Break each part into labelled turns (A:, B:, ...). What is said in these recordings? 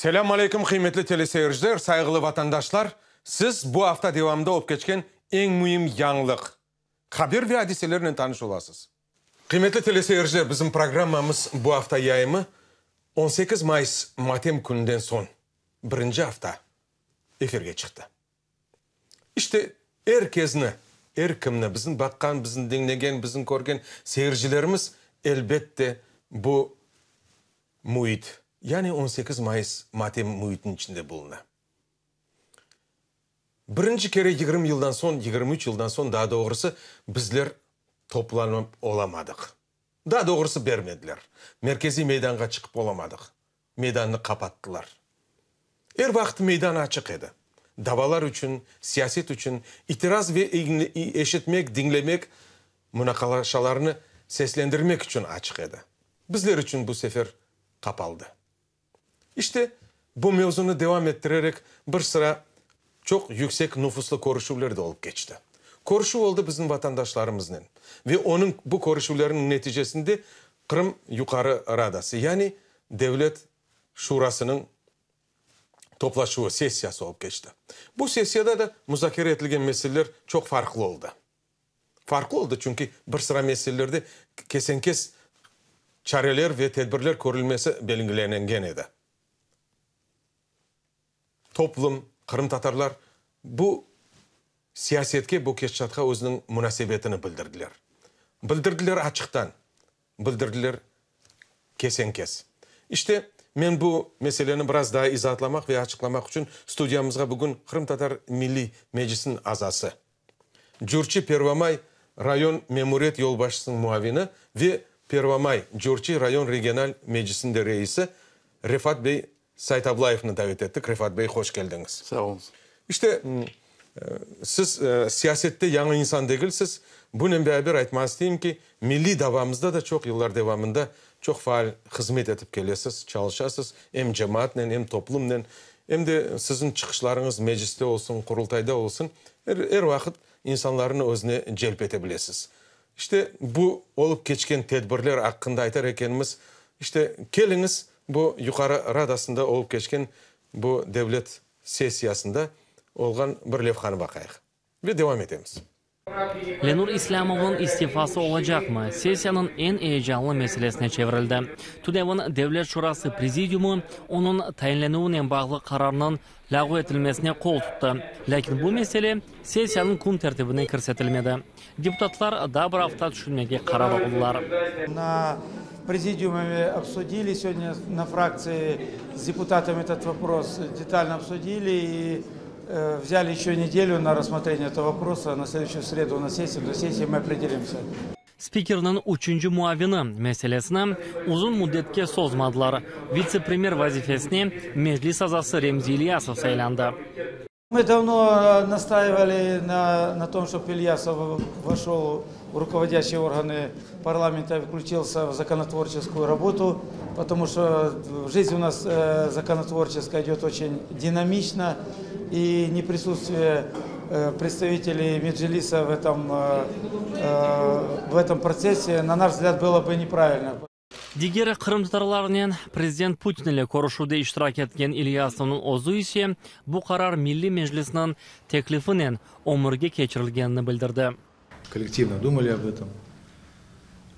A: Selâm aleyküm, qıymetli teleseyirciler, sayğılı vatandaşlar! Siz bu afta devamında olıp keçken eñ müim yañılıq, haber ve adiselernen tanış olasız. Qıymetli teleseyirciler, bizim programmamız bu afta yayımı 18 mayıs matem kününden soñ, birinci afta efirge çıqtı. İşte, er kezni, er kimni, bizni baqqan, bizni diñlegen, bizni körgen seyircilerimiz, elbette, bu müit, yani 18 mayıs matem müitiniñ içinde buluna. Birinci kere 20 yıldan soñ, 23 yıldan soñ, daa doğrusı, bizler toplanıp olamadıq. Daa doğrusı, bermediler. Merkeziy meydanğa çıqıp olamadıq. Meydannı qapattılar. Er vaqıt meydan açıq edi. Davalar içün, siyaset içün, itiraz ve eşitmek, diñlemek, munaqaşalarnı seslendirmek içün açıq edi. Bizler içün bu sefer qapaldı. İşte, bu mevzunı devam ettirerek bir sıra çoq yüksek nufuzlı körüşüvler de olıp keçti. Körüşüv oldı bizim vatandaşlarımıznen ve onıñ bu körüşüvlerniñ neticesinde Qırım Yuqarı Radası, yani Devlet Şurasınıñ toplaşuvı, sessiyası olıp keçti. Bu sessiyada da muzakere etilgen meseleler çoq farqlı oldı. Farqlı oldı, çünki bir sıra meselelerde kesen-kes çareler ve tedbirler körülmesi belgilengen edi. Toplum, qırımtatarlar bu siyasetke, bu ketişatqa özüniñ munasebetini bildirdiler. Bildirdiler açıqtan, bildirdiler kesen-kes. İşte, men bu meseleni biraz daa izaatlamaq ve açıqlamaq içün studiyamızğa bugün Qırımtatar Milliy Meclisiniñ azası, Curçı Pervomay rayon memuriyet yolbaşçısınıñ muavini ve Pervomay, Curçı rayon regional meclisiniñ de reisi Refat bey Saitablayevni davet ettik. Refat bey, hoş keldiñiz.
B: Sağ oluñız.
A: İşte, siz siyasette yañı insan degilsiz. Bunen beraber aytmağa isteyim ki, milliy davamızda da çoq yıllar devamında çoq faal hızmet etip kelesiz, çalışasız, em cemaatnen, em toplumnen, em de siziñ çıqışlarıñız Mecliste olsun, Qurultayda olsun, er vaqıt insanlarnı özüne celp ete bilesiz. İşte, bu olıp keçken tedbirler aqqında aytar ekenimiz, işte, keliñiz, bu Yuqarı Radasında olıp keçken bu devlet sessiyasında olğan bir levhanı baqayıq ve devam etemiz.
C: Lenur İslâmovnıñ istifası olacaqmı, sessiyanıñ eñ eyecanlı meselesine çevirildi. Tünevin Devlet şurası prezidiumı onıñ tayinlenüvinen bağlı qararnıñ lâğu etilmesine qol tuttı. Lâkin bu mesele sessiyanıñ kün tertibine kirsetilmedi. Deputatlar daa bir afta tüşünmege qarar aldılar.
D: Na prezidiume obsudili segodnâ na fraktsii s deputatami etot vopros detalno obsudili i vzâli eşö nedelyu na rassmotreniye etogo voprosa, na sleduyuşçüyu sredu na sessiyu, do sessii mı opredelimsâ.
C: Spikerniñ üçünci muavini meselesini uzun müddetke sozmadılar. Vitse-premyer vazifesine Meclis azası Remzi İlyasov saylandı.
D: Mı davno nastaivali na na tom, ştob İlyasov voşol v rukovodâşçiye organı parlamenta i vklüçilsâ v zakonotvorçeskuyu rabotu, potomu şto jizn u nas zakonotvorçeskaya idet oçen dinamiçno i neprisutstviye predstaviteley Meclisa v etom v etom protsesse, na naş vzglâd, bylo bı nepravilno.
C: Diger qırımtatarlarnen prezident Putin ile körüşüvde iştirak etken İlyasovnıñ özü ise bu qarar Milliy Meclisniñ teklifinen ömürge keçirilgenini bildirdi.
E: Kollektivno dumali ob etom,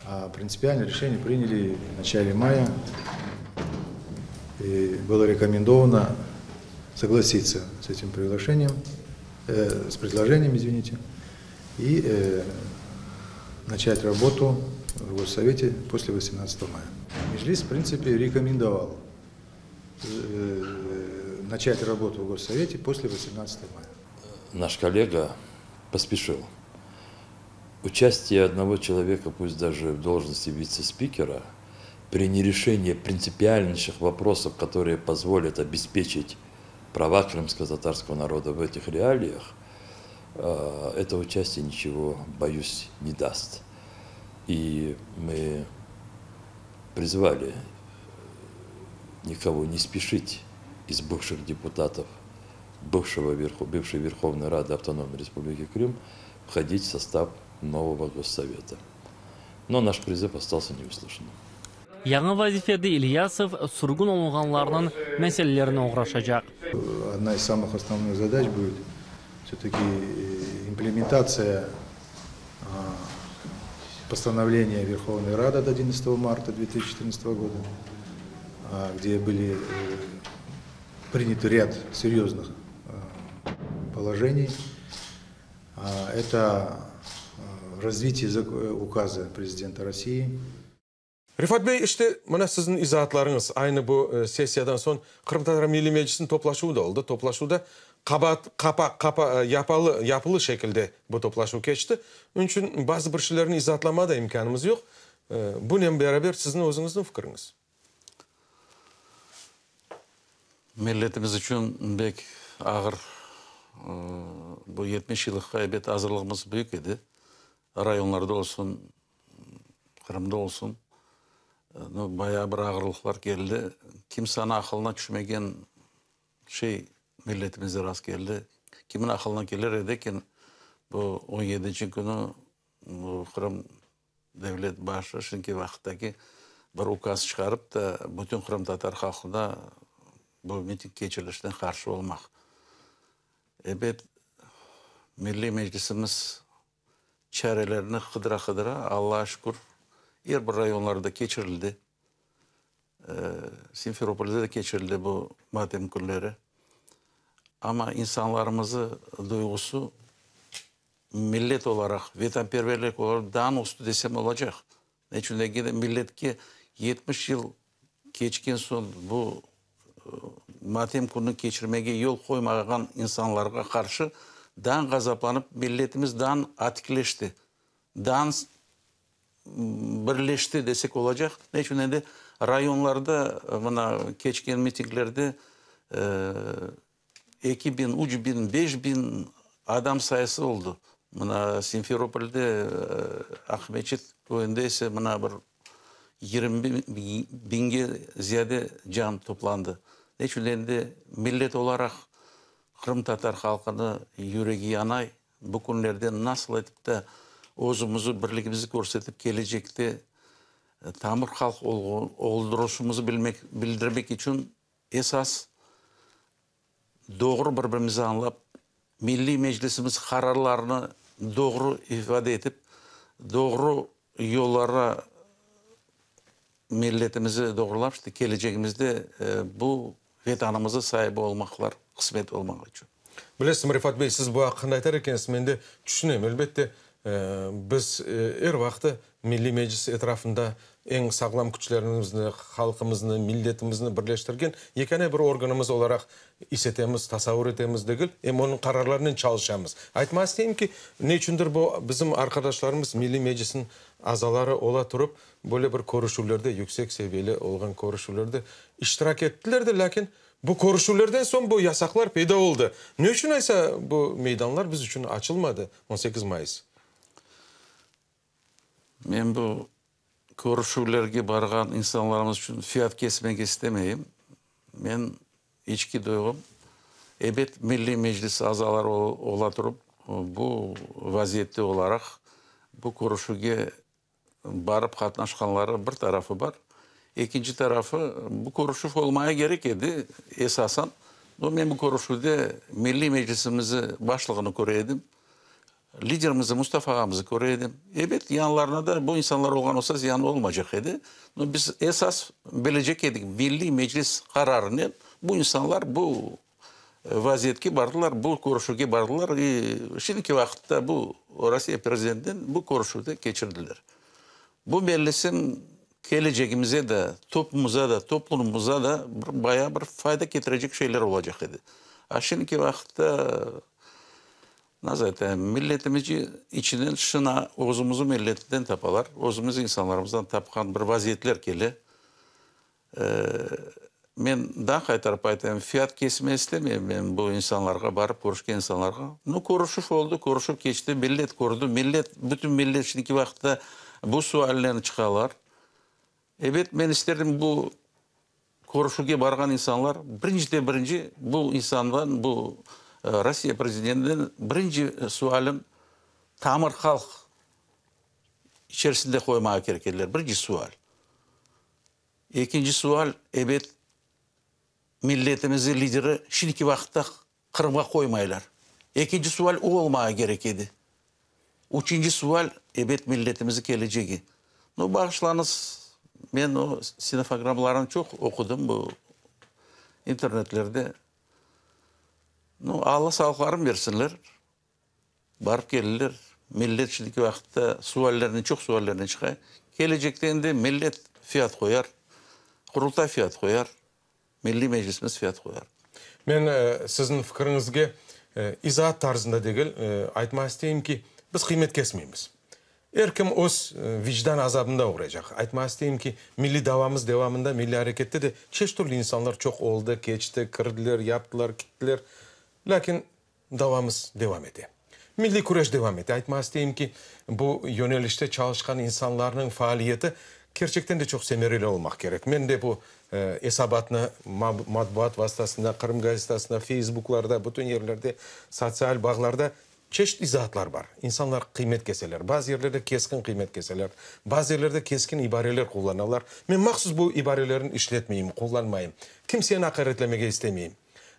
E: a printsipialnoye reşeniye prinyali v načale maya i bylo rekomendovano soglasitsa s etim priglaşeniyem, s predloženiyem, izvinite, i načat rabotu v Gossovete posle vosemnadtsatogo maya. Meclis, v printsipe, rekomendoval načat rabotu v Gossovete posle vosemnadtsatogo maya.
F: Naş kollega pospешил. Участие одного человека, пусть даже в должности вице-спикера, при нерешении принципиальнейших вопросов, которые позволят обеспечить права крымско-татарского народа в этих реалиях, это участие ничего, боюсь, не даст. И мы призвали никого не спешить из бывших депутатов бывшего верху, бывшей Верховной Рады Автономной Республики Крым входить в состав нового Госсовета. Но наш призыв остался неуслышанным.
C: Yañı vazifede İlyasov sürgün olunğanlarnıñ meselelerine oğraşacaq.
E: Odna iz samıh osnovnıh zadaç büdüt vse-taki implementatsiya postanovleniya Verhovnoy Rady ot odinnadtsatogo marta dve tısyaçi çetırnadtsatogo goda, gde byli prinятı râd seryoznıh položeniy. Eto razvitiye ukaza prezidenta Rossii.
A: Refat bey, işte, mına siziñ izaatlarıñız. Aynı bu sessiyadan soñ Qırımtatar Milliy Meclisiniñ toplaşuvı da oldı. Toplaşuvda qabaat, qapa, qapa, yapalı, yapılı şekilde bu toplaşuv keçti. Onıñ içün bazı bir şeylerni izaatlamağa da imkânımız yoq. Bunen beraber siziñ özüñizniñ fikiriñiz.
B: Milletimiz içün bek ağır bu 70 yıllıqqa ebet azırlığımız büyük edi. Rayonlarda olsun, Qırımda olsun, nu, bayağı bir ağırlıqlar keldi. Kimseniñ aqılına tüşmegen şey milletimizde rast keldi. Kimin aqılına kelir edi eken, bu on yedinci künü bu Qırım devlet başı şimdiki vaqıttaki bir ukaz çıqarıp da bütün qırımtatar halqına bu miting keçirilişine qarşı olmaq. Ebet, Milliy Meclisimiz çarelerni qıdıra-qıdıra, Allağa şükür, er bir rayonlarda keçirildi. Simferopolde de keçirildi bu matem künleri. Amma insanlarımızı duyğusı millet olaraq, vetanperverlik olaraq daa üstü desem olacaq. Ne içün degende, milletke 70 yıl keçken soñ bu matem kününi keçirmege yol qoymağan insanlarğa qarşı daa ğazaplanıp, milletimiz daa atikleşti, daa birleşti desek olacaq. Ne içün endi rayonlarda mına keçken mitinglerde 2000, 3000, 5000 adam sayısı oldı. Mına Simferopolde, Aqmeçit köyünde ise mına bir 20 biñge ziyade can toplandı. Ne içün endi millet olaraq qırımtatar halqını yüregi yanay, bu künlerde nasıl etip de özümizi, birligimizi körsetip kelecekte tamır halq oldurışımızı bilmek, bildirmek içün esas doğru bir-birimizi añlap, Milliy Meclisimiz qararlarını doğru ifade etip, doğru yollara milletimizi doğrulap, işte, kelecegimizde bu Vetanımızı saibi olmaqlar qısmet olmaq içün.
A: Bilesizmi, Refat bey, siz bu aqqında aytar ekensiz, men de tüşünem, elbette, biz er vaqtı Milliy Meclis etrafında eñ sağlam küçlerimizni, halqımıznı, milletimizni birleştirgen yekâne bir organımız olaraq is etemiz, tasavur etemiz degil, em onıñ qararlarınen çalışamız. Aytmağa isteyim ki, ne içündir bu bizim arqadaşlarımız Milliy Meclisniñ azaları ola turıp, böyle bir körüşüvlerde, yüksek seviyeli olğan körüşüvlerde iştirak ettiler de, lâkin bu körüşüvlerden soñ bu yasaqlar peyda oldı. Ne içün aysa bu meydanlar biz içün açılmadı 18 mayıs?
B: Men bu körüşüvlerge barğan insanlarımız içün fiyat kesmege istemeyim. Men içki duyğum, ebet, Milliy Meclis azaları ola turıp, bu vaziyette olaraq bu körüşüvge barıp qatnaşqanları bir tarafı bar. Ekinci tarafı, bu körüşüv olmaya kerek edi esasen. Men bu körüşüvde Milliy Meclisimizi başlığını köre edim. Liderimizni, Mustafa ağamıznı köre edim. Ebet, yanlarına da bu insanlar olğan olsa ziyan olmaycaq edi. No, biz esas bilecek edik, Milliy Meclis qararınen bu insanlar bu vaziyetke bardılar, bu körüşüvge bardılar. İ şimdiki vaqıtta bu Rossiya prezidentinen bu körüşüvde keçirdiler. Bu bellesem kelecegimize de, toplumuza da, toplumımıza da bir bayağı bir fayda ketirecek şeyler olacaq edi. A şimdiki vaqıtta Nasıl aytayım, milletimiz içinden şına özümüzniñ milletinden tapalar, özümüz insanlarımızdan tapqan bir vaziyetler kele. Men daa qaytarıp aytayım, fiyat kesme istemeyim men bu insanlarğa, barıp körüşken insanlarğa. Nu, körüşüv oldı, körüşüv keçti, millet kördi, millet, bütün millet şimdiki vaqıtta bu sualnen çıqalar. Ebet, men isterdim bu Körüşüvge barğan insanlar birinci de birinci bu insandan, bu Rossiya prezidentinden birinci sualin tamır halq içerisinde qoymağa kerek ediler, birinci sual. Ekinci sual, ebet, milletimizi lideri şimdiki vaqıtta Qırımğa qoymaylar. Ekinci sual o olmağa kerek edi. Üçünci sual, ebet, milletimizi kelecegi. Nu, bağışlañız, men o stenofogramlarnı çoq oqudım bu internetlerde. Nu, Alla sağlıqlarını bersinler. Barıp keldiler. Millet şimdiki vaqıtta suallernen, çoq suallernen çıqa. Kelecekte endi millet fiyat qoyar, Qurultay fiyat qoyar, Milliy Meclisimiz fiyat qoyar.
A: Men siziñ fikiriñizge izaat tarzında degil, aytmaq isteyim ki, biz qıymet kesmeymiz. Er kim öz vicdan azabında oğraycaq. Aytmaq isteyim ki, milliy davamız devamında, milliy arekette de çeşit türlü insanlar çoq oldı, keçti, kirdiler, yaptılar, kittiler. Lâkin Davamız devam ete. Milliy küreş devam ete. Aytmağa isteyim ki, bu yönelişte çalışqan insanlarnıñ faaliyeti kerçekten de çoq semereli olmaq kerek. Men de bu esabatnı matbuat vastasında, Qırım gazetasında, feysbuklarda, bütün yerlerde, sotsial bağlarda çeşit izaatlar bar. İnsanlar qıymet keseler. Bazı yerlerde keskin qıymet keseler, bazı yerlerde keskin ibareler qullanalar. Men mahsus bu ibarelerni işletmeyim, qullanmayım. Kimseni aqaretlemege istemeyim.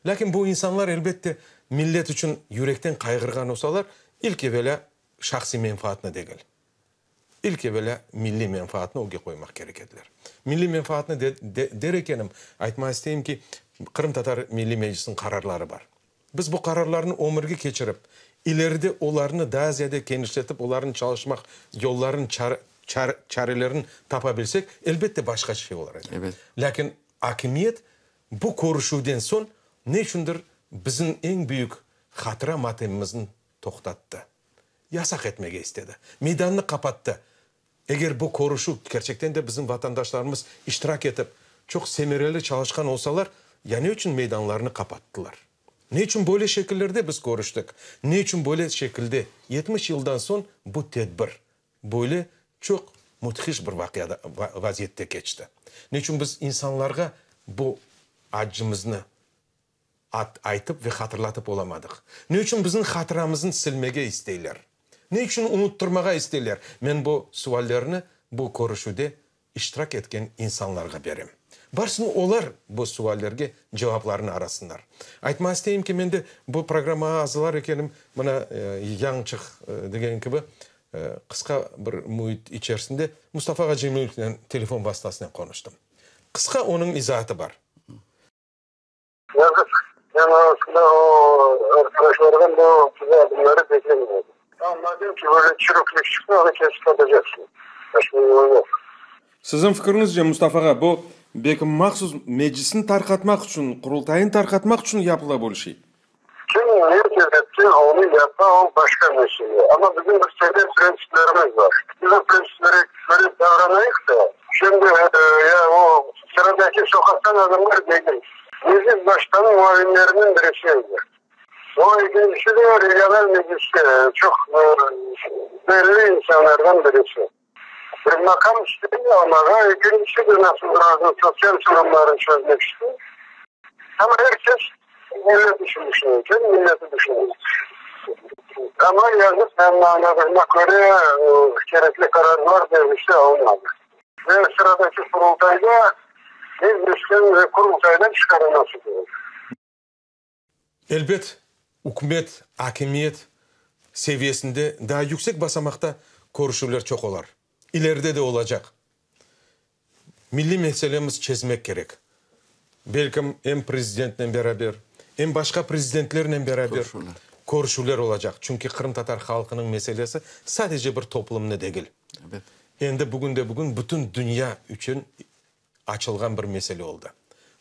A: Lâkin bu insanlar, elbette, millet içün yürekten qayğırğan olsalar, ilk evelâ şahsiy menfaatnı degil, ilk evelâ milliy menfaatnı ögge qoymaq kerek ediler. Milliy menfaatnı der ekenim, aytmağa isteyim ki, Qırımtatar Milliy Meclisiniñ qararları bar. Biz bu qararlarnı ömürge keçirip, ileride olarnı daa ziyade kenişletip, olarnıñ çalışmaq yollarını, çarelerini tapa bilsek, elbette, başqa şey olur edi. Lâkin akimiyet Bu körüşüvden soñ ne içündir bizim eñ büyük hatıra matemimizni toqtattı. Yasaq etmege istedi. Meydannı qapattı. Eger bu körüşüv kerçekten de bizim vatandaşlarımız iştirak etip, çoq semereli çalışqan olsalar, ya ne içün meydanlarnı qapattılar? Ne içün böyle şekillerde biz körüştik? Ne içün böyle şekilde 70 yıldan soñ bu tedbir Böyle çoq müthiş bir vaqiada, vaziyette keçti. Neçün biz insanlarğa bu accımıznı aytıp ve hatırlatıp olamadıq? Ne içün bizim hatıramıznı silmege isteyler? Ne içün unuttırmağa isteyler? Men bu suallerni bu körüşüvde iştirak etken insanlarğa berem. Barsın olar bu suallerge cevaplarını arasınlar. Aytmağa isteyim ki, men de bu programmağa azırlar ekenim, mına, yañçıq degen kibi, qısqa bir müit içerisinde Mustafa ağa Cemilevnen telefon vastasınen qonuştım. Qısqa onıñ izaatı bar.
G: Yazıq, men aslında o arkadaşlardan bu kibi adımları beklemey edim. Tamam, madem ki böyle çürüklik çıqtı, onı kesip atacaqsıñ. Başqa yolu yoq.
A: Siziñ fikiriñizce, Mustafa ağa, bu belki mahsus Meclisni tarqatmaq içün, Qurultaynı tarqatmaq içün yapıla böyle şey?
G: Kim ne sebepten onı yapa, o başqa mesele. Amma bizim bir temel printsiplerimiz bar. Biz o printsiplere köre davranayıq da, şimdi ya o sıradaki soqaqtan adamlar degil. Meclis başqanı muavinleriniñ birisi edi. O ekincisi de regional mecliste çoq belli insanlardan birisi. Bir maqam istey almağa, ekincisi de nasıldır özüniñ sotsial sorunlarını çözmek istey. Amma er kes millet içün düşüne eken, milleti düşüne. Amma yazıq, menim añladığıma köre, kerekli qararlar mecliste alınmadı. Ve sıradaki Qurultayda Meclisten ve Qurultaydan çıqarılması kerek.
A: Elbet, ükümet, akimiyet seviyesinde daa yüksek basamaqta körüşüvler çoq olar. İleride de olacaq. Milliy meselemiz çezmek kerek. Belkim, em prezidentnen beraber, em başqa prezidentlernen beraber körüşüvler olacaq. Çünki qırımtatar halqınıñ meselesi sadece bir toplumnı degil. Endi bugünde-bugün bütün dünya içün açılğan bir mesele oldı.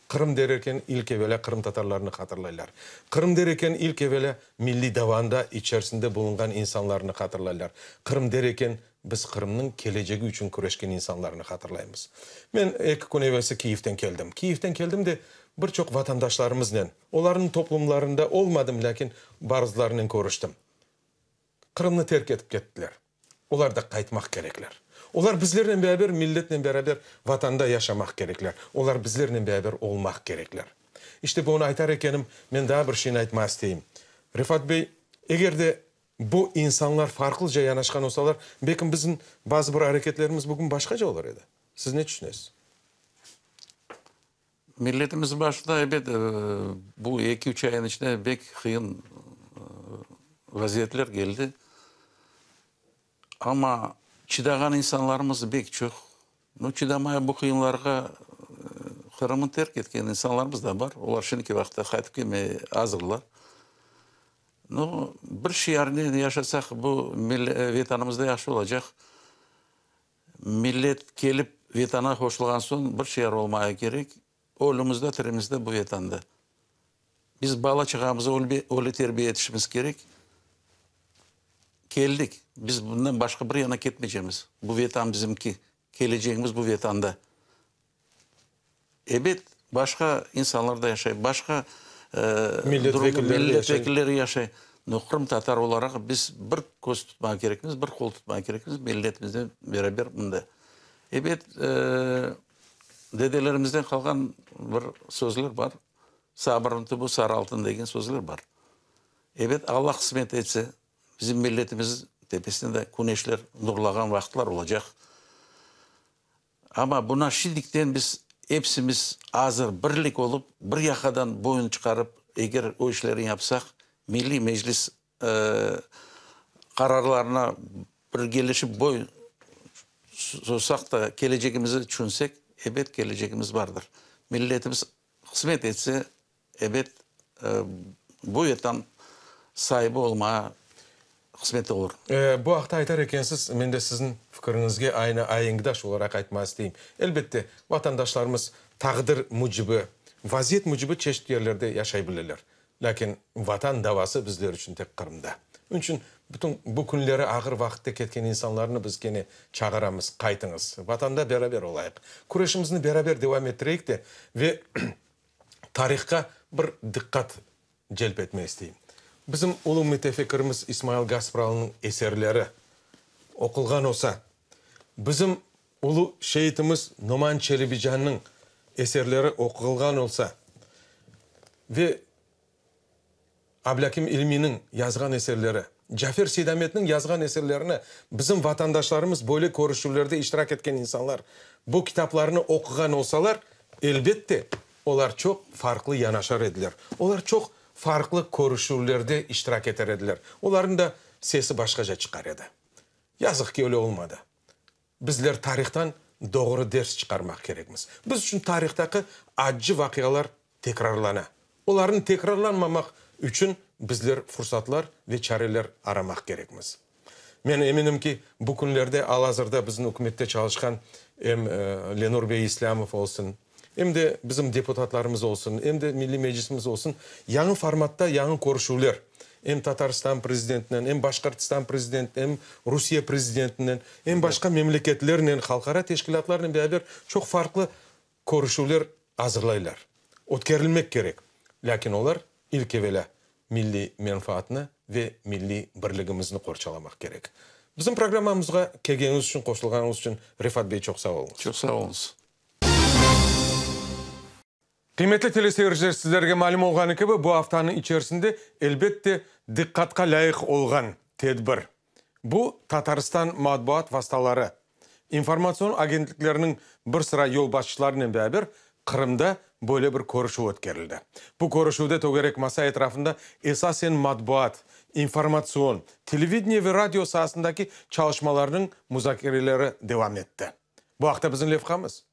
A: Qırım der eken, ilk evelâ qırımtatarlarnı hatırlaylar. Qırım der eken, ilk evelâ milliy davanda içerisinde bulunğan insanlarnı hatırlaylar. Qırım der eken, biz Qırımnıñ kelecegi içün küreşken insanlarnı hatırlaymız. Men eki kün evelsi Kiyevden keldim. Kiyevden keldim de, bir çoq vatandaşlarımıznen, olarnıñ toplumlarında olmadım, lâkin bazılarınen körüştim. Qırımnı terk etip kettiler. Olar da qaytmaq kerekler. Olar bizlernen beraber, milletnen beraber Vatanda yaşamaq kerekler. Olar bizlernen beraber olmaq kerekler. İşte bunı aytar ekenim, men daa bir şeyni aytmağa isteyim. Refat bey, eger de bu insanlar farqlıca yanaşqan olsalar, belkim bizim bazı bir areketlerimiz bugün başqaca olur edi. Siz ne tüşünesiz?
B: Milletimiz başına, ebet, bu eki-üç ayınıñ içinde pek qıyın vaziyetler keldi. Amma çıdağan insanlarımız bek çoq. Nu, çıdamay bu qıyınlarğa Qırımnı terk etken insanlarımız da bar. Olar şimdiki vaqıtta qaytıp kelmege azırlar. Nu, bir şiarnen yaşasaq, bu Vetanımızda yahşı olacaq. Millet kelip Vetanğa qoşulğan soñ bir şiar olmağa kerek, Ölümizde, tirimizde bu Vetanda. Biz bala-çağamızı öyle terbiye etişimiz kerek. Keldik, biz bundan başqa bir yana ketmeycemiz. Bu Vetan bizimki, kelecegimiz bu Vetanda. Ebet, başqa insanlar da yaşay, başqa millet vekilleri yaşay. No, qırımtatar olaraq biz bir köz tutmağa kerekmiz, bir qol tutmağa kerekmiz milletimiznen beraber mında. Ebet, dedelerimizden qalğan bir sözler bar, Sabırnıñ tübü sarı altın degen sözler bar. Ebet, Alla qısmet etse, bizim milletimiz tepesine de küneşler nurlağan vaqıtlar olacaq. Amma buna şimdikten biz epsimiz azır birlik olıp, bir yaqadan boyun çıqarıp, eger o işlerni yapsaq, Milliy Meclis qararlarına birgeleşip boy sozsaq da, kelecegimizi tüşünsek, ebet, kelecegimiz bardır. Milletimiz qısmet etse, Ebet, bu Vetan saibi olmağa qısmet olur.
A: Bu aqta aytar ekensiz, men de siziñ fikiriñizge aynı aenkdaş olaraq aytmağa isteyim. Elbette, vatandaşlarımız taqdir mücibi, vaziyet mücibi çeşit yerlerde yaşay bileler. Lâkin Vatan davası bizler içün tek Qırımda. Onıñ içün bütün bu künleri ağır vaqıtta ketken insanlarnı biz kene çağıramız, qaytıñız, Vatanda beraber olayıq, küreşimizni beraber devam ettireyik de ve tarihqa bir diqqat celp etmek isteyim. Bizim ulu mütefekkirimiz İsmail Gaspralınıñ eserleri oqulğan olsa, bizim ulu şeitimiz Noman Çelebicannıñ eserleri oqulğan olsa ve Ablâkim İlmiyniñ yazğan eserleri, Cafer Seydametniñ yazğan eserlerini bizim vatandaşlarımız böyle körüşüvlerde iştirak etken insanlar bu kitaplarnı oquğan olsalar, elbette, olar çoq farqlı yanaşar ediler. Olar çoq farqlı körüşüvlerde iştirak eter ediler. Olarnıñ da sesi başqaca çıqar edi. Yazıq ki, öyle olmadı. Bizler tarihtan doğru ders çıqarmaq kerekmiz. Biz içün tarihtaki accı vaqialar tekrarlana. Olarnı tekrarlanmamaq içün bizler fursatlar ve çareler aramaq kerekmiz. Men eminim ki, bu künlerde al-azırda bizim ükümette çalışqan em Lenur bey İslâmov olsun, em de bizim deputatlarımız olsun, em de Milliy Meclisimiz olsun, yañı formatta yañı körüşüvler, em Tatarstan prezidentinen, em Başqırtistan prezidentinen, em Rusiye prezidentinen, em başqa memleketlernen, halqara teşkilâtlarnen beraber çoq farqlı körüşüvler azırlaylar. Ötkerilmek kerek. Lâkin olar, ilk evelâ, milliy menfaatnı ve milliy birligimizni qorçalamaq kerek. Bizim programmamızğa kelgeniñiz içün, qoşulğanıñız içün, Refat bey, çoq sağ oluñız.
B: Çoq sağ oluñız.
A: Qıymetli teleseyirciler, sizlerge malüm olğanı kibi, bu aftanıñ içerisinde, elbette, diqqatqa lâyıq olğan tedbir, bu, Tatarstan matbuat vastaları, informatsion agentlikleriniñ bir sıra yolbaşçılarınen beraber Qırımda böyle bir körüşüv ötkerildi. Bu körüşüvde tögerek masa etrafında esasen matbuat, informatsion, televideniye ve radio saasındaki çalışmalarnıñ muzakereleri devam etti. Bu aqta bizim levhamız.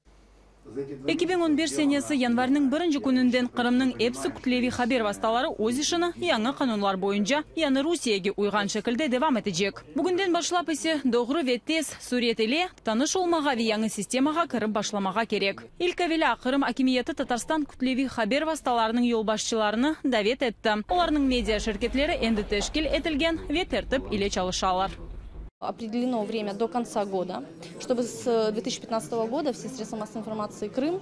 H: 2011 senesi yanvarniñ birinci kününden Qırımnıñ episi kütleviy haber vastaları öz işini yañı qanunlar boyunca, yani Rusiyege uyğan şekilde devam etecek. Bugünden başlap ise doğru ve tez süret ile tanış olmağa ve yañı sistemağa kirip başlamağa kerek. İlk evelâ Qırım akimiyeti Tatarstan kütleviy haber vastalarınıñ yolbaşçılarını davet etti. Olarnıñ media şirketleri endi teşkil etilgen ve tertip ile çalışalar.
I: Opredelено время до конца года, чтобы с 2015 года все средства массовой информации Крым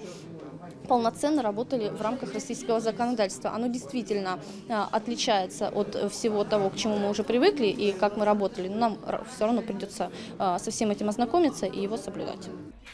I: полноценно работали в рамках российского законодательства. Оно действительно отличается от всего того, к чему мы уже привыкли и как мы работали, но нам все равно придется со всем этим ознакомиться и его соблюдать.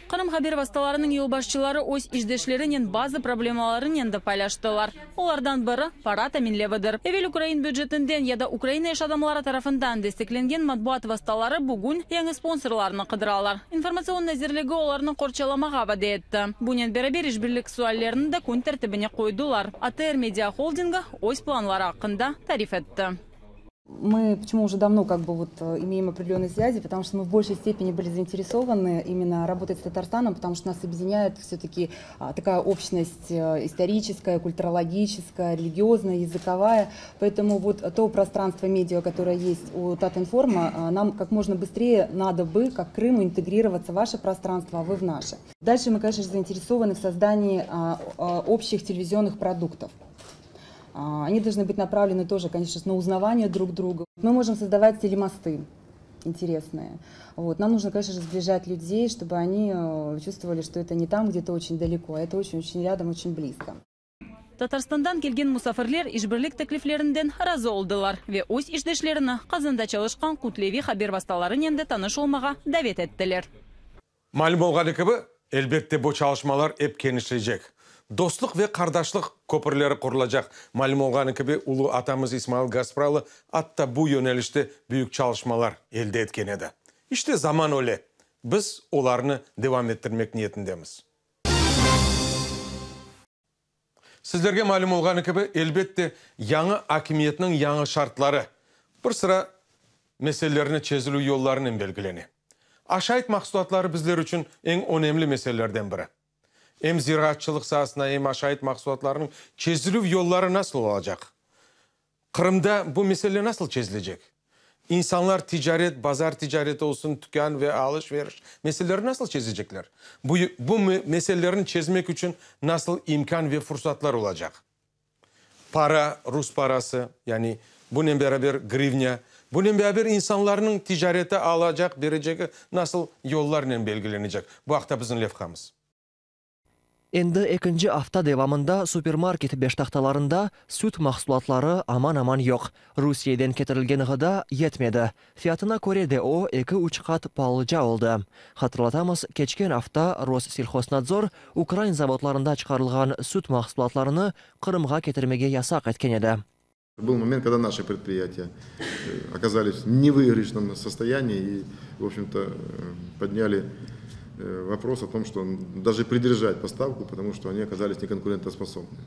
H: Qırım haber vastalarınıñ yolbaşçıları öz işdeşlerinen bazı problemalarınen de paylaştılar. Olardan biri, para teminlevidir. Evel ukrain bücetinden ya da Ukraina iş adamları tarafından desteklengen matbuat vastaları bugün yañı sponsorlarnı qıdıralar. İnformatsion nazirligi olarnı qorçalamağa vade etti. Bunen beraber işbirlik. suallerni de kün tertibine qoydılar. ATR media-holdingi öz planları aqqında tarif etti.
J: Мы почему уже давно как бы вот э, имеем определенные связи, потому что мы в большей степени были заинтересованы именно работать с Татарстаном, потому что нас объединяет все-таки такая общность э, историческая, культурологическая, религиозная, языковая. Поэтому вот то пространство медиа, которое есть у Татинформа, э, нам как можно быстрее надо бы, как Крыму, интегрироваться в ваше пространство, а вы в наше. Дальше мы, конечно же, заинтересованы в создании общих телевизионных продуктов. Они должны быть направлены тоже, конечно, на узнавание друг друга. Мы можем создавать телемосты интересные. Вот. Нам нужно, конечно же, сближать людей, чтобы они э, чувствовали, что это не там где-то очень далеко, а это очень-очень рядом, очень близко.
H: Tatarstandan kelgen musafirler işbirlik tekliflerinden razı oldılar ve öz işdeşlerini Qazanda çalışqan kütleviy haber vastalarınen de tanış olmağa davet ettiler.
A: Malüm olğanı kibi, elbette bu çalışmalar ep kenişleycek. Dostluq ve qardaşlıq köpürleri qurulacaq. Malüm olğanı kibi, ulu atamız İsmail Gaspralı atta bu yönelişte büyük çalışmalar elde etken edi. İşte zaman öyle. Biz olarnı devam ettirmek niyetindemiz. Sizlerge malüm olğanı kibi, elbette, yañı akimiyetniñ yañı şartları bir sıra meselelerni çezilüv yollarınen belgilene. Aşayt mahsulatları bizler içün eñ önemli meselelerden biri. Em ziraatçılıq saasında, em aşayt mahsulatlarınıñ çezilüv yolları nasıl olacaq? Qırımda bu mesele nasıl çezilecek? İnsanlar ticaret, bazar ticareti olsun, tükân ve alış-veriş meseleleri nasıl çezecekler? Bu, bu meselelerni çezmek içün nasıl imkân ve fursatlar olacaq? Para, rus parası, yani bunen beraber grivnâ, bunen beraber insanlarnıñ ticareti alacaq, berecegi nasıl yollarnen belgilenecek? Bu aqta bizim levhamız.
K: Endi ekinci afta devamında supermarket beştahtalarında süt mahsulatları aman-aman yoq. Rusiyeden ketirilgen ğıda yetmedi. Fiyatına köre de o, eki-üç qat paalıca oldı. Hatırlatamız, keçken afta Rosselhoznadzor ukrain zavodlarında çıqarılğan süt mahsulatlarını Qırımğa ketirmege yasaq etken edi.
L: Был момент, когда наши предприятия оказались в невыигрышном состоянии и, в общем-то, подняли вопрос о том, что даже придержать поставку, потому что они оказались неконкурентоспособны.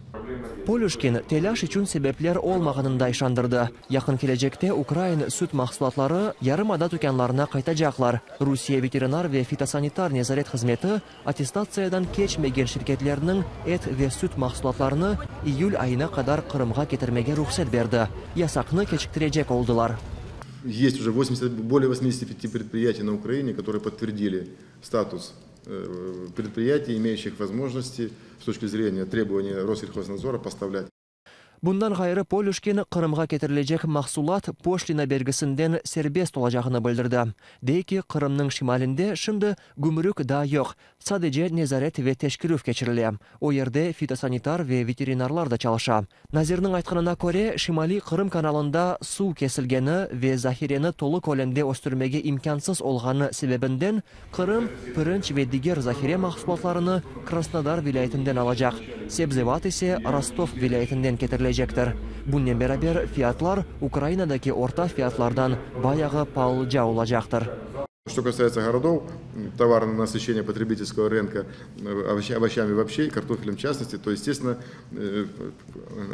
K: Polüşkin, telâş içün sebepler olmağanında işandırdı. Yaqın kelecekte ukrain süt mahsulatları yarımada tükânlarına qaytacaqlar. Rusiye veterinar ve fitosanitar nezaret hızmeti attestatsiyadan keçmegen şirketlerniñ et ve süt mahsulatlarını iyül ayına qadar Qırımğa ketirmege ruhset berdi. Yasaqnı keçiktirecek oldılar.
L: Есть уже 80, более 85 предприятий на Украине, которые подтвердили статус предприятий, имеющих возможности с точки зрения требований Россельхознадзора поставлять.
K: Bundan ğayrı, Polüşkin, Qırımğa ketirilecek mahsulat poşlina bergisinden serbest olacağını bildirdi. Dey ki, Qırımnıñ şimalinde şimdi gümrük daa yoq, sadece nezaret ve teşkerüv keçirile. O yerde fitosanitar ve veterinarlar da çalışa. Nazirniñ aytqanına köre, Şimaliy Qırım kanalında suv kesilgeni ve zahireni tolu kölemde östürmege imkânsız olğanı sebebinden Qırım, pirinç ve diger zahire mahsulatlarını Krasnodar vilâyetinden alacaq, sebzevat ise Rostov vilâyetinden ketirilecektir. Bunnen beraber, fiyatlar Ukrainadaki orta fiyatlardan bayağı paalıca olacaqtır.
L: Что касается городов, товарное насыщение потребительского рынка овощами вообще и картофелем в частности, то, естественно,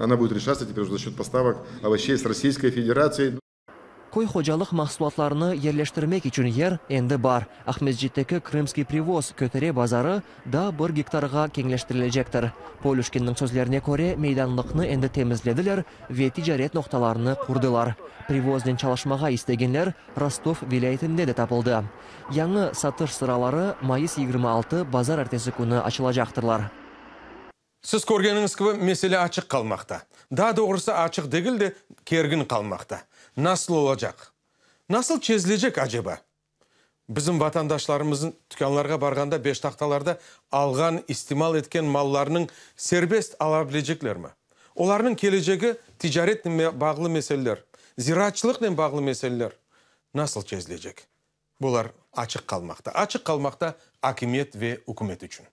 L: она будет решаться теперь уже за счет поставок овощей с Российской Федерации.
K: Köy hocalıq mahsulatlarını yerleştirmek içün yer endi bar. Aqmescitteki Krımskiy privoz kötere bazarı daa bir gektarğa keñleştirilecektir. Polüşkinniñ sözlerine köre, meydanlıqnı endi temizlediler ve ticaret noqtalarını qurdılar. Privoznen çalışmağa istegenler Rostov vilâyetinde de tapıldı. Yañı satış sıraları mayıs 26 bazarertesi künü açılacaqtırlar.
A: Siz körgeniñiz kibi, mesele açıq qalmaqta. Daa doğrusı, açıq degil de, kergin qalmaqta. Nasıl olacaq? Nasıl çezilecek, aceba? Bizim vatandaşlarımıznıñ tükânlarğa barğanda beştahtalarda alğan, istimal etken mallarınıñ serbest ala bileceklermi? Olarnıñ kelecegi ticaretnen bağlı meseleler, ziraatçılıqnen bağlı meseleler nasıl çezilecek? Bular açıq qalmaqta. Açıq qalmaqta akimiyet ve ükümet içün.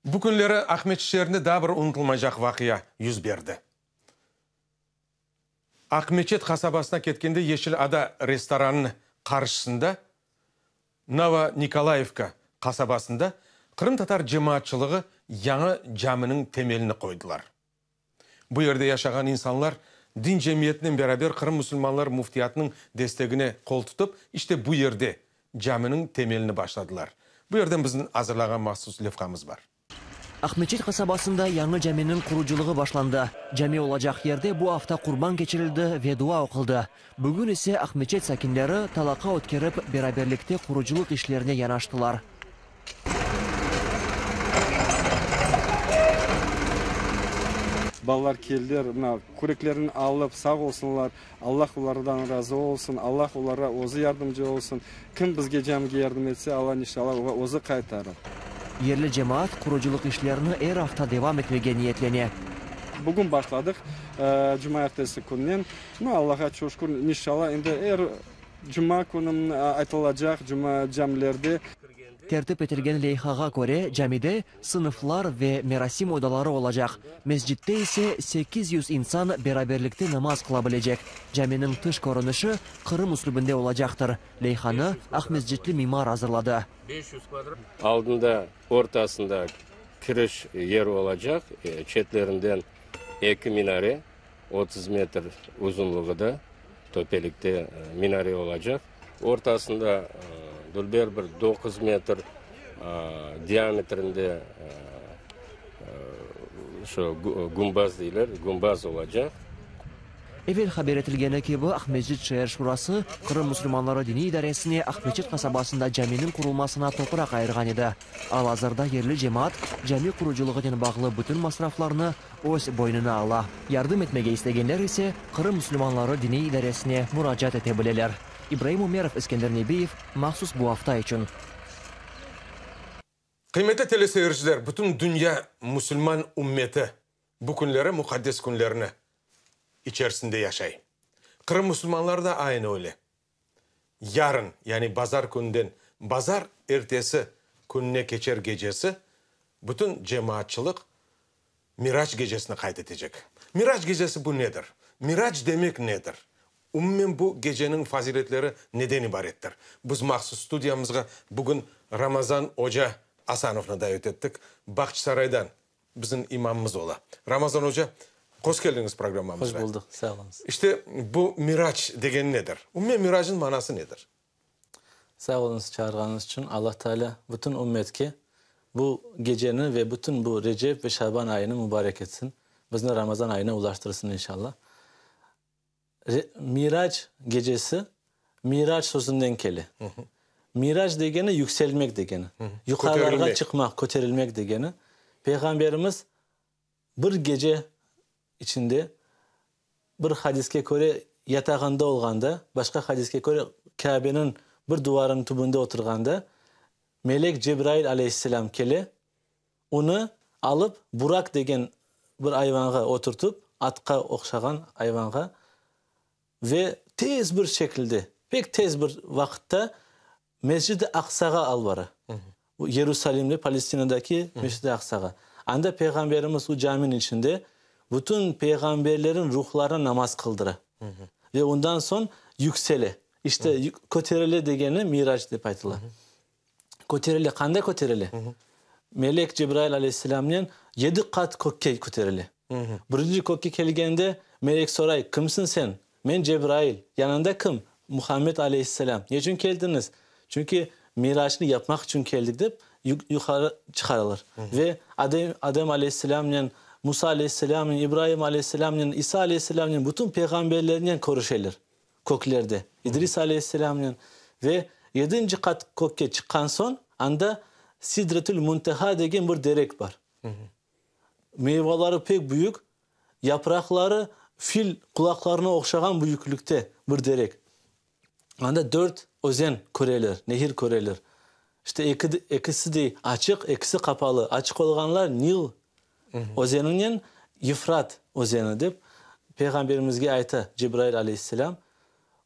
A: Bu künleri Aqmeçit şeerinde daa bir unutılmaycaq vaqia yüz berdi. Aqmeçet qasabasına ketkende Yeşil ada restoranı qarşısında, Novonikolaevka qasabasında. Qırımtatar cemaatçılığı yañı caminiñ temelini qoydılar. Bu yerde yaşağan insanlar din cemiyetinen beraber Qırım musulmanları müftiyatınıñ destegine qol tutıp, işte bu yerde caminiñ temelini başladılar. Bu yerden bizim azırlağan mahsus levhamız bar.
K: Aqmeçit qasabasında yañı caminiñ qurucılığı başlandı. Cami olacaq yerde bu afta qurban keçirildi ve dua oquldı. Bugün ise Aqmeçet sakinleri talaqa ötkerip, beraberlikte qurucılıq işlerine yanaştılar.
M: Balalar keldiler, mına, küreklerini alıp, sağ olsunlar, Allah olardan razı olsun, Allah olarğa özü yardımcı olsun. Kim bizge camige yardım etse, Alla inşallah oğa özü qaytarır.
K: Yerli cemaat qurucılıq işlerini er afta devam etmege niyetlene.
M: Bugün başladıq, cumaertesi künnen. Nu, Allağa çoq şükür, inşallah, endi er cuma künü aytılacaq, cuma camilerde.
K: Tertip etilgen leyhağa köre, camide sınıflar ve merasim odaları olacaq, mescitte ise 800 insan beraberlikte namaz qıla bilecek. Caminiñ tış körünişi Qırım üslübinde olacaqtır. Leyhanı aqmescitli mimar azırladı.
N: Aldında, ortasında kiriş yer olacaq, çetlerinden eki minare, 30 metr uzunlığıda töpelikte minare olacaq. Ortasında dülber bir 9 metr diametrinde şu gumbaz deyler, gumbaz olacaq.
K: Evel haber etilgeni kibi, Aqmescit şeer şurası Qırım musulmanları diniy idaresine Aqmeçit qasabasında caminiñ qurulmasına topraq ayırğan edi. Al-azırda yerli cemaat cami qurucılığınen bağlı bütün masraflarnı öz boynuna ala. Yardım etmege istegenler ise Qırım musulmanları diniy idaresine muracaat ete bileler. İbraim Umerov, Eskender Nebiyev, mahsus bu afta içün.
A: Qıymetli teleseyirciler, bütün dünya musulman ümmeti bu künleri muqaddes künlerni içerisinde yaşay. Qırım musulmanları da aynı öyle. Yarın, yani bazar kününden bazar ertesi kününe keçer gecesi bütün cemaatçılıq Miraç gecesini qayd etecek. Miraç gecesi bu nedir? Miraç demek nedir? Umumen bu geceniñ faziletleri neden ibarettir? Biz mahsus studiyamızğa bugün Ramazan oca Asanovnı davet ettik. Bağçasaraydan bizim imamımız ola. Ramazan oca, hoş keldiñiz programmamızğa.
O: Hoş buldıq, sağ oluñız.
A: İşte, bu Miraç degeni nedir? Umumen Miraçnıñ manası nedir?
O: Sağ oluñız çağırğanıñız içün. Allah Teala bütün ümmetke bu geceni ve bütün bu Recep ve Şaban ayını mübarek etsin. Bizni Ramazan ayına ulaştırsın inşallah. Mirac gecesi Mirac sözünden kele. Mirac degeni yükselmek degeni, yuqarılarğa çıqmaq, köterilmek degeni. Peyğamberimiz bir gece içinde bir hadiske köre yatağında olğanda, başqa hadiske köre Kâbeniñ bir duvarınıñ tübünde oturğanda melek Cebrail aleyhisselâm kele, Onı alıp, Burak degen bir ayvanğa oturtıp, atqa oqşağan ayvanğa, ve tez bir şekilde, pek tez bir vaqıtta Mescid-i Aqsağa alıp bara. Bu Yerusalimde, Palestinadaki Mescid-i Aqsağa. Anda Peyğamberimiz o caminiñ içinde bütün peyğamberlerin ruhlarına namaz qıldıra. Ve ondan soñ yüksele. İşte, köterile degeni Mirac dep aytıla. Köterile, qanday köterile? Melek Cebrail aleyhisselamnen yedi qat kökke köterile. Birinci kökke kelgende, melek soray, Kimsiñ sen? Men Cebrail. Yanında kim? Muhammed aleyhisselam. Ne içün keldiñiz? Çünki Miraçnı yapmaq içün keldik, dep yuqarı çıqarılır. Ve Adem, Adem aleyhisselamnen, Musa aleyhisselamnen, İbraim aleyhisselamnen, İsa aleyhisselamnen, bütün peyğamberlernen körüşeler. Köklerde, İdris aleyhisselâmnen ve yedinci qat kökke çıqqan soñ, anda Sidretül Münteha degen bir derek bar. Meyvaları pek büyük, yapraqları fil qulaqlarına oqşağan büyüklikte bir derek. Anda dört özen köreler, nehir köreler. İşte eki, ekisi de açıq, ekisi qapalı. Açıq olğanlar Nil özeninen Yefrat özeni, dep Peyğamberimizge ayta Cebrail aleyhisselâm.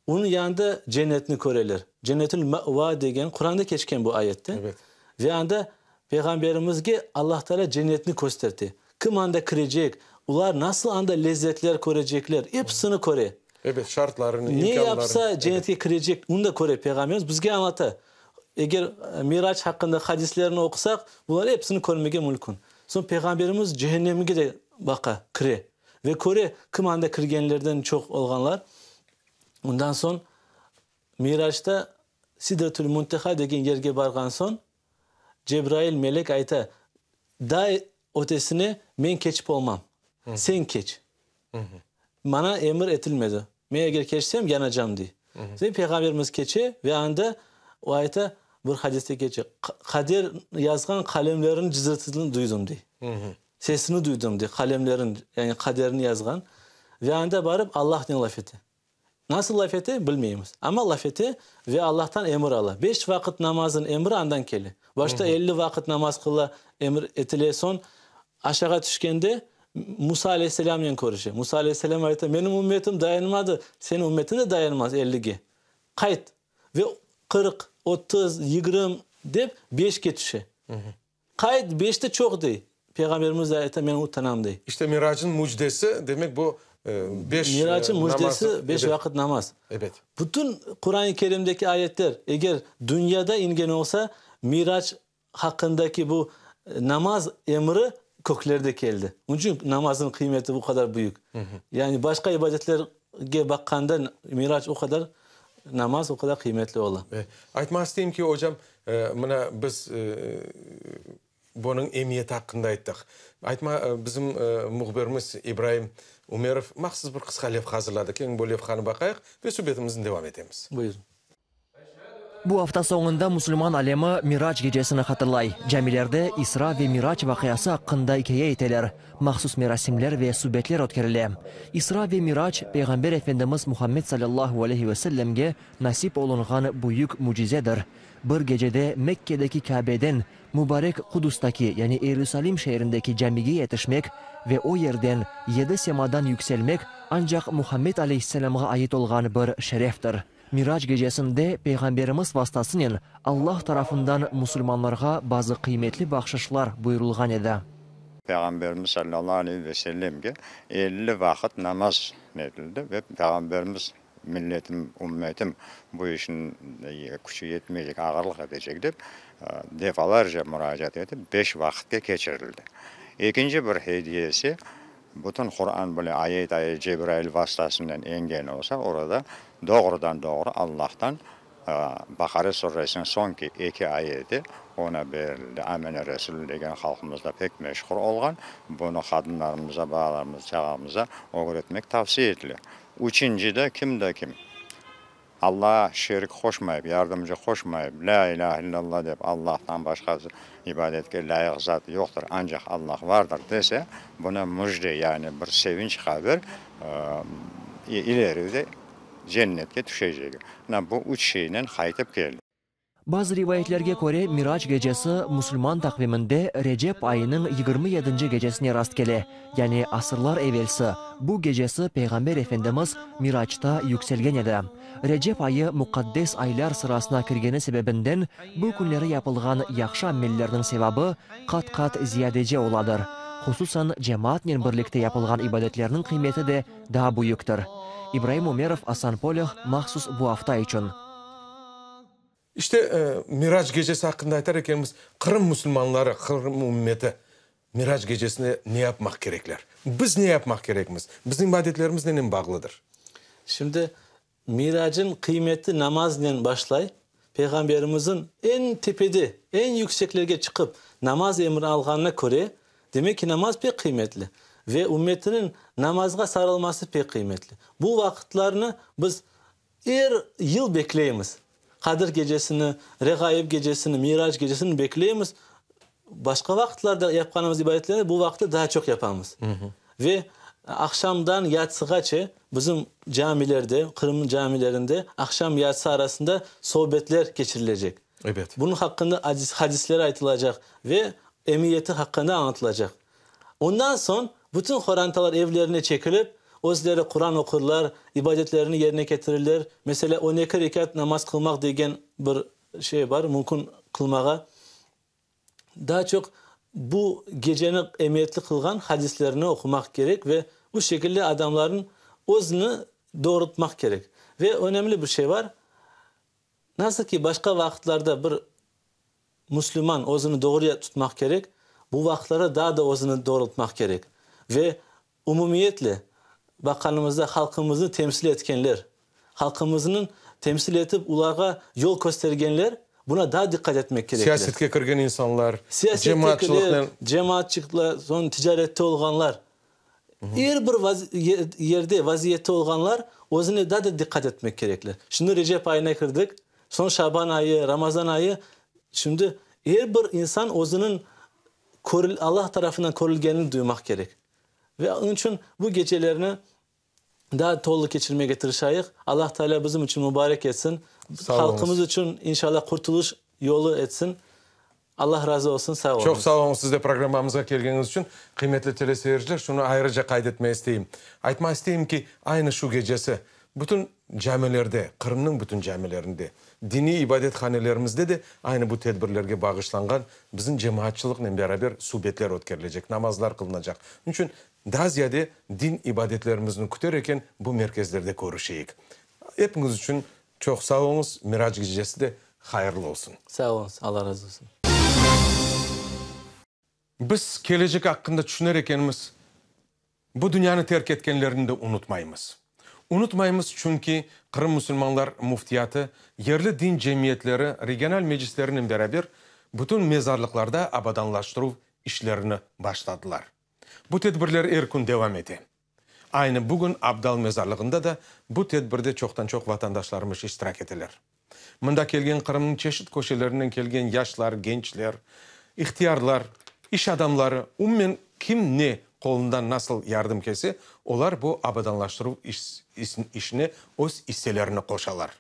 O: Onıñ yanında cennetni köreler. Cennetül Ma'va degen, Quranda keçken bu ayette. Ve anda Peyğamberimizge Allah Teala cennetni kösterte. Kim anda kirecek, olar nasıl anda lezzetler körecekler, episini köre.
A: Ebet, şartlarını,
O: imkânlarını. Ne yapsa cennetke kirecek, onı da köre Peyğamberimiz, bizge añlata. Eger Mirac haqqında hadislerni oqusaq, bular episini körmege mülkün. Soñ Peyğamberimiz cehennemge de baqa, kire. Ve köre, kim anda kirgenlerden çoq olğanlar. Ondan soñ Miracta Sidretül Munteha degen yerge barğan soñ, Cebrail melek ayta, Daa ötesine men keçip olmam. Sen keç. Maña emir etilmedi. Men eger keçsem, yanacam, dey. Soñ Peyğamberimiz keçe ve anda o ayta, bir hadiste keçe, Qader yazğan qalemlerniñ cızırtısını duydım, dey. Sesini duydım, dey, qalemlerniñ, yani qaderni yazğan. Ve anda barıp Allahnen laf ete. Nasıl laf ete, bilmeymiz. Amma laf ete ve Allahtan emir ala. Beş vaqıt namazınıñ emri andan kele. Başta 50 vaqıt namaz qıla emir etile, soñ aşağa tüşkende Musa aleyhisselâmnen körüşe. Musa aleyhisselâm ayta, Menim ümmetim dayanmadı, seniñ ümmetiñ de dayanmaz ellige. Qayt! Ve 40, 30, 20 dep beşke tüşe. Qayt, beşte çoq dey. Peyğamberimiz de ayta, men utanam dey.
A: İşte Miracnıñ mücdesi, demek bu beş
O: Miracnıñ mücdesi beş vaqıt namaz.
A: Ebet.
O: Bütün Quran-ı Kerimdeki ayetler, eger dünyada ingen olsa, Mirac haqqındaki bu namaz emri köklerde keldi. Onıñ içün namaznıñ qıymeti bu qadar büyük. Yani başqa ibadetlerge baqqanda Mirac o qadar, namaz o qadar qıymetli ola.
A: Aytmaq isteyim ki, ocam, Mına biz bunıñ emiyeti aqqında ayttıq. Aytma, bizim mühbirimiz İbraim Ümerov mahsus bir qısqa levha azırladı. Keliñ, bu levhanı baqayıq ve subetimizni devam etemiz.
O: Buyurın.
K: Bu afta soñunda musulman alemi Mirac gecesini hatırlay. Camilerde İsra ve Mirac vaqiası aqqında ikâye eteler, mahsus merasimler ve subetler ötkerile. İsra ve Mirac, Peyğamber Efendimiz Muhammed salâllahu aleyhi ve sellemge Nasip olunğan büyük mücizedir. Bir gecede Mekkedeki Kâbeden mübarek Qudustaki, yani Erusalim şeerindeki camige yetişmek ve o yerden yedi semadan yükselmek ancaq Muhammed aleyhisselâmğa ait olğan bir şereftir. Mirac gecesinde Peyğamberimiz vastasınen Allah tarafından musulmanlarğa bazı qıymetli bahşışlar buyurılğan edi.
P: Peyğamberimiz salâllahu aleyhi ve sellemge 50 vaqıt namaz berildi ve Peyğamberimiz Milletim, ümmetim bu işniñ küçü yetmeycek, ağırlıq etecek dep, defalarca muracaat etip, beş vaqıtke keçirildi. Ekinci bir hediyesi, bütün Quran bile ayet-ayet Cebrail vastasınen engen olsa, orada doğrudan-doğru Allahtan Baqara suresiniñ soñki eki ayeti oña berildi. Amene Resül degen halqımızda pek meşhur olğan, bunı qadınlarımıza, balalarımıza, çağamıza ögretmek tavsiye etile. Üçüncide, kim de kim Allağa şerik qoşmayıp, yardımcı qoşmayıp, Lâ ilâhe illallah dep, Allahtan başqası ibadetke lâyıq zat yoqtır, ancaq Allah vardır dese, buna müjde, yani bir sevinç haber, ileride cennetke tüşecegi. Mına bu üç şeynen qaytıp keldi.
K: Bazı rivayetlerge köre, Mirac gecesi musulman taqviminde Recep ayınıñ 27-nci gecesine rastkele, yani asırlar evelsi bu gecesi Peyğamber Efendimiz Miracta yükselgen edi. Recep ayı muqaddes aylar sırasına kirgeni sebebinden bu künleri yapılğan yahşı amellerniñ sevabı qat-qat ziyadece oladır. Hususan cemaatnen birlikte yapılğan ibadetlerniñ qıymeti de daa büyüktir. İbraim Ümerov, Asan Polâh, mahsus bu afta içün.
A: İşte, Mirac gecesi aqqında aytar ekenmiz, Qırım musulmanları, Qırım ümmeti Mirac gecesinde ne yapmaq kerekler? Biz ne yapmaq kerekmiz? Bizim ibadetlerimiz nenen bağlıdır?
O: Şimdi, Miracın qıymeti namaznen başlay. Peyğamberimizin eñ tepede, eñ yükseklerge çıqıp namaz emrini alğanına köre, demek ki, namaz pek qıymetli ve ümmetiniñ namazğa sarılması pek qıymetli. Bu vaqıtlarnı biz Er yıl bekleymiz. Qadir gecesini, Reğaib gecesini, Mirac gecesini bekleymiz. Başqa vaqıtlarda yapqanımız ibadetlerni bu vaqıtta daa çoq yapamız. Ve aqşamdan yatsığace bizim camilerde, Qırımnıñ camilerinde aqşam yatsı arasında sohbetler keçirilecek.
A: Ebet.
O: Bunıñ haqqında hadisler aytılacaq ve emiyeti haqqında añlatılacaq. Ondan soñ bütün qorantalar evlerine çekilip, özleri Quran oqurlar, ibadetlerini yerine ketirirler. Meselâ, on eki rekât namaz qılmaq degen bir şey bar, mümkün qılmağa. Daa çoq bu geceni emiyetli qılğan hadislerni oqumaq kerek ve bu şekilde adamlarnıñ özüni doğrultmaq kerek. Ve önemli bir şey bar, Nasıl ki, başqa vaqıtlarda bir. Müslüman özüni doğru tutmaq kerek, bu vaqıtlarda daa da özüni doğrultmaq kerek. Ve umumiyetle baqqanımızda halqımıznı temsil etkenler, halqımıznıñ temsil etip olarğa yol köstergenler buna daa diqqat etmek kerekler.
A: Siyasetke kirgen insanlar,
O: Siyasettekiler,
A: cemaatçılıqnen.
O: cemaatçıqlar, soñ ticarette olğanlar, er bir yerde vaziyette olğanlar özüne daa da diqqat etmek kerekler. Şimdi Recep ayına kirdik, Soñ Şaban ayı, Ramazan ayı, şimdi er bir insan özüniñ körül, Allah tarafından körülgenini duymaq kerek. Ve onıñ içün bu gecelerni daa tolu keçirmege tırışayıq. Allah Teala bizim içün mubarek etsin, halqımız içün, inşallah, qurtulış yolu etsin. Allah razı olsun, sağ oluñız.
A: Çoq sağ oluñız siz de programmamızğa kelgeniñiz içün. Qıymetli teleseyirciler, şunı ayrıca qayd etmege isteyim. Aytmaq isteyim ki, aynı şu gecesi bütün camilerde, Qırımnıñ bütün camilerinde, diniy ibadethanelerimizde de aynı bu tedbirlerge bağışlanğan bizim cemaatçılıqnen beraber subetler ötkerilecek, namazlar qılınacaq. Onıñ içün daa ziyade din ibadetlerimizni küter eken bu merkezlerde körüşeyik. Epiñiz içün Çoq sağ oluñız, Mirac gecesi de hayırlı olsun.
O: Sağ oluñız, Alla razı olsun.
A: Biz kelecek aqqında tüşüner ekenmiz, bu dünyanı terk etkenlerni de unutmaymız. Unutmaymız, çünki Qırım musulmanlar müftiyatı yerli din cemiyetleri, regional meclislerinen beraber bütün mezarlıqlarda abadanlaştıruv işlerini başladılar. Bu tedbirler er kün devam ete. Aynı bugün Abdal mezarlığında da bu tedbirde çoqtan-çoq vatandaşlarımız iştirak eteler. Mında kelgen Qırımnıñ çeşit köşelerinden kelgen yaşlar, gençler, ihtiyarlar, iş adamları, umumen kim ne qolundan nasıl yardım kelse, olar bu abadanlaştıruv işine öz isselerini qoşalar.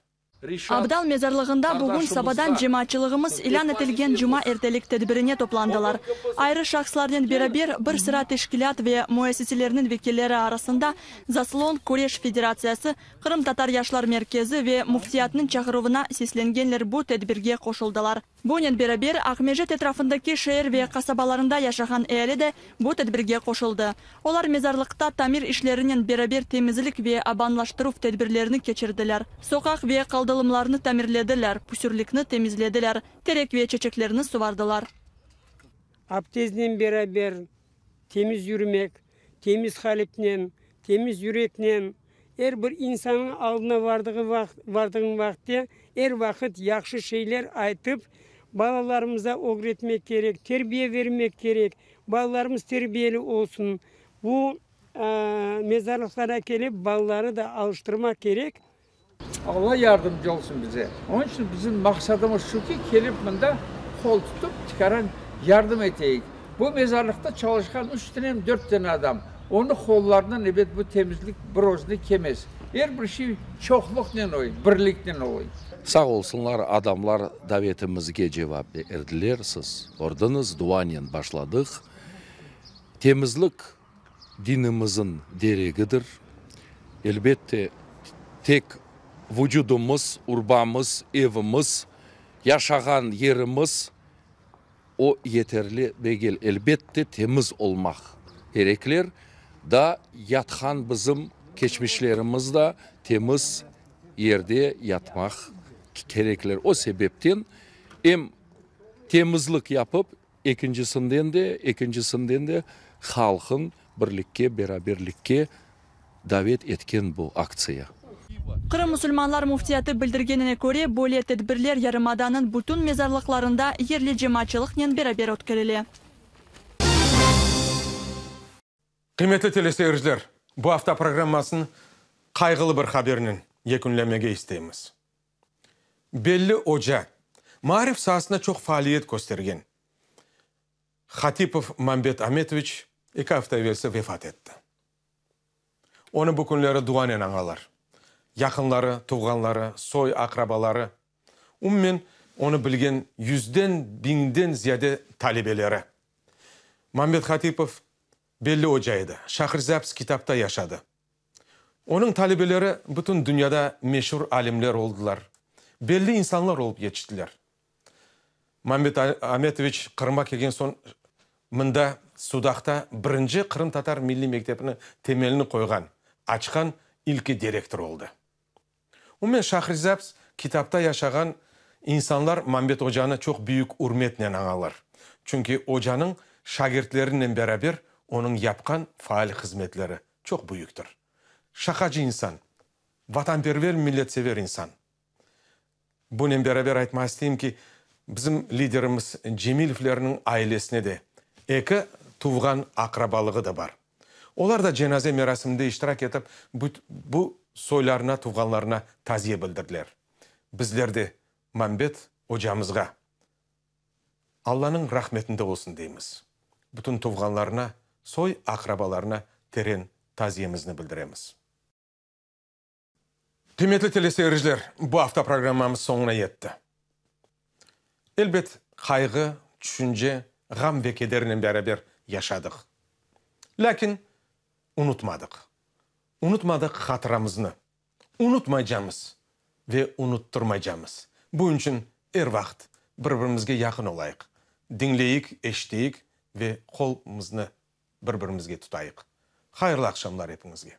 H: Abdal mezarlığında bugün sabadan cemaatçılığımız ilân etilgen cuma ertelik tedbirine toplandılar. Ayrı şahıslarnen beraber bir sıra teşkilât ve müessiselerniñ vekilleri arasında Zaslon küreş federatsiyası, Qırımtatar yaşlar merkezi ve Müftiyatnıñ çağıruvına seslengenler bu tedbirge qoşuldılar. Bunen beraber, Aqmescit etrafındaki şeer ve qasabalarında yaşağan eali de bu tedbirge qoşuldı. Olar mezarlıqta tamir işlerinen beraber temizlik ve abanlaştıruv tedbirlerini keçirdiler, soqaq ve qaldılımlarnı tamirlediler, püsürlikni temizlediler, terek ve çeçeklerni suvardılar.
Q: Abdeznen beraber temiz yürümek, temiz qalipnen, temiz yüreknen, er bir insannıñ aldına vardığı vaqıt, vardığıñ vaqıtte er vaqıt yahşı şeyler aytıp, balalarımıza ögretmek kerek, terbiye vermek kerek, balalarımız terbiyeli olsun. Bu mezarlıqlara kelip balaları da alıştırmaq kerek.
R: Alla yardımcı olsun bize. Onıñ içün bizim maqsadımız şu ki, kelip mında qol tutıp, tikaran yardım eteyik. Bu mezarlıqta çalışqan üç tane, dört tane adam. Onıñ qollarından, ebet, bu temizlik bir özüne kelmez. Er bir şey çoqluqnen oy, birliknen oluy.
S: Sağ olsunlar, adamlar davetimizge cevap berdiler, siz kördiñiz, duanen başladıq. Temizlik dinimizin deregidir. Elbette, tek vucudımız, urbamız, evimiz, yaşağan yerimiz, o yeterli degil. Elbette, temiz olmaq kerekler. Da yatqan bizim keçmişlerimiz da temiz yerde yatmaq kerekler. O sebepten em temizlik yapıp, Ekincisinden de, ekincisinden de halqın birlikke, beraberlikke davet etken bu aktsiya.
H: Qırım musulmanlar müftiyatı bildirgenine köre, böyle tedbirler yarımadanıñ bütün mezarlıqlarında yerli cemaatçılıqnen beraber ötkerile.
A: Qıymetli teleseyirciler, bu afta programmasını qayğılı bir habernen yekünlemege isteymiz. Belli oca, maarif saasında çoq faaliyet köstergen Hatipov Mambet Ametoviç eki afta evelsi vefat etti. Onı bu künleri duanen añalar. Yaqınları, tuvğanları, soy-aqrabaları, umumen onı bilgen yüzden, biñden ziyade talebeleri. Mambet Hatipov belli oca edi, Şahrizaps kitapta yaşadı. Onıñ talebeleri bütün dünyada meşur alimler oldılar, belli insanlar olıp yetiştiler. Mambet Ametoviç Qırımğa kelgen soñ mında, Sudaqta birinci qırımtatar milliy mektebini temelini qoyğan, açqan ilki direktor oldı. Umumen Şahrizaps kitapta yaşağan. İnsanlar Mambet ocanı çoq büyük ürmetnen añalar. Çünki ocanıñ şagirtlerinen beraber onıñ yapqan faal hızmetleri çoq büyüktir. Şaqacı insan, vatanperver, milletsever insan. Bunen beraber aytmağa isteyim ki, bizim liderimiz Cemilevlerniñ ailesine de eki tuvğan aqrabalığı da bar. Olar da cenaze merasiminde iştirak etip, bu soylarına, tuvğanlarına taziye bildirdiler. Bizler de Mambet ocamızğa Allanıñ rahmetinde olsun deymiz. Bütün tuvğanlarına, soy-aqrabalarına teren taziyemizni bildiremiz. Qıymetli teleseyirciler, bu afta programmamız soñuna yetti. Elbet, qayğı, tüşünce, ğam ve kedernen beraber yaşadıq. Lâkin unutmadıq. Unutmadıq hatıramıznı. Unutmaycamız ve unuttırmaycamız. Bunıñ içün er vaqıt bir-birimizge yaqın olayıq, diñleyik, eşiteyik ve qolumıznı bir-birimizge tutayıq. Hayırlı aqşamlar epiñizge!